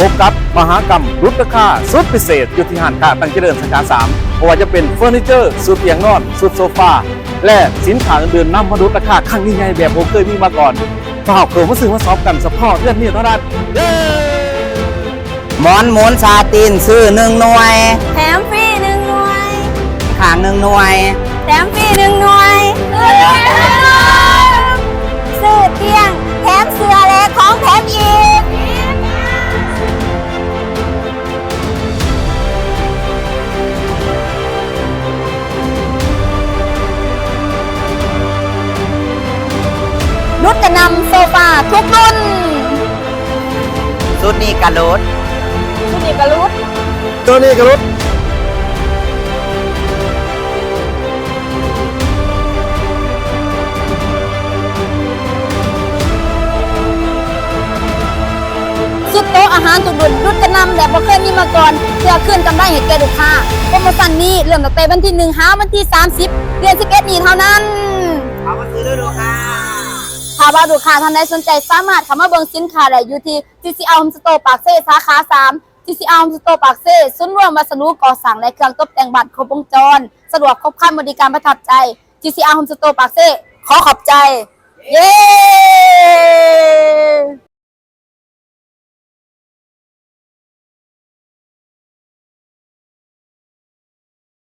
ພົບກັບມະຫາກຳຫຼຸດລາຄາສຸດພິເສດ ຢູ່ທີ່ຮ້ານຄ້າຕັງຈະເລີນສາຂາສາມ ບໍ່ວ່າຈະເປັນເຟີນີເຈີ, ຊຸດຕຽງນອນ, ຊຸດໂຊຟາ ແລະ ສິນຄ້າອື່ນໆ ນຳມາຫຼຸດລາຄາຄັ້ງຍິ່ງໃຫຍ່ແບບບໍ່ເຄີຍມີມາກ່ອນ. ຟ້າວເຂົ້າມາຊື້ມາຊອບກັນສະເພາະເດືອນນີ້ເທົ່ານັ້ນ. ເຢ້! ໝອນໝູນຊາຕີນ ຊື້ໜຶ່ງໜ່ວຍ ແຖມຟຣີໜຶ່ງໜ່ວຍ ຂ້າງໜຶ່ງໜ່ວຍ ແຖມຟຣີໜຶ່ງໜ່ວຍ ຊື້ຕຽງ ແຖມເສື້ອ ແລະ ຂອງແຖມອີກ. ຫຼຸດກະໜ່ຳໂຊຟາທຸກລຸ້ນ. ຊຸດນີ້ກະຫຼຸດ ຊຸດນີ້ກະຫຼຸດ ໂຕນີ້ກະຫຼຸດ. ຊຸດໂຕະອາຫານທຸກລຸ້ນ ຫຼຸດກະໜ່ຳແບບບໍ່ເຄີຍມີມາກ່ອນ ເພື່ອຄືນກຳໄລໃຫ້ແກ່ລູກຄ້າ. ໂປຣໂມຊັນນີ້ເລີ່ມຕັ້ງແຕ່ວັນທີໜຶ່ງ ຫາວັນທີສາມສິບ ເດືອນສິບເອັດນີ້ເທົ່ານັ້ນ. ເຂົ້າມາຊື້ເລີຍລູກຄ້າ. ຖ້າວ່າລູກຄ້າທ່ານໃດສົນໃຈ ສາມາດເຂົ້າມາເບິ່ງສິນຄ້າໄດ້ຢູ່ທີ່ ທີຊີອາ ໂຮມສະໂຕ ປາກເຊ ສາຂາສາມ, ທີຊີອາ ໂຮມສະໂຕ ປາກເຊ, ສູນລວມວັດສະດຸກໍ່ສ້າງ ແລະ ເຄື່ອງຕົບແຕ່ງບ້ານຄົບວົງຈອນ, ສະດວກຄົບຄັນ, ບໍລິການປະທັບໃຈ. ທີຊີອາ ໂຮມສະໂຕ ປາກເຊ ຂໍຂອບໃຈ. ເຢ້!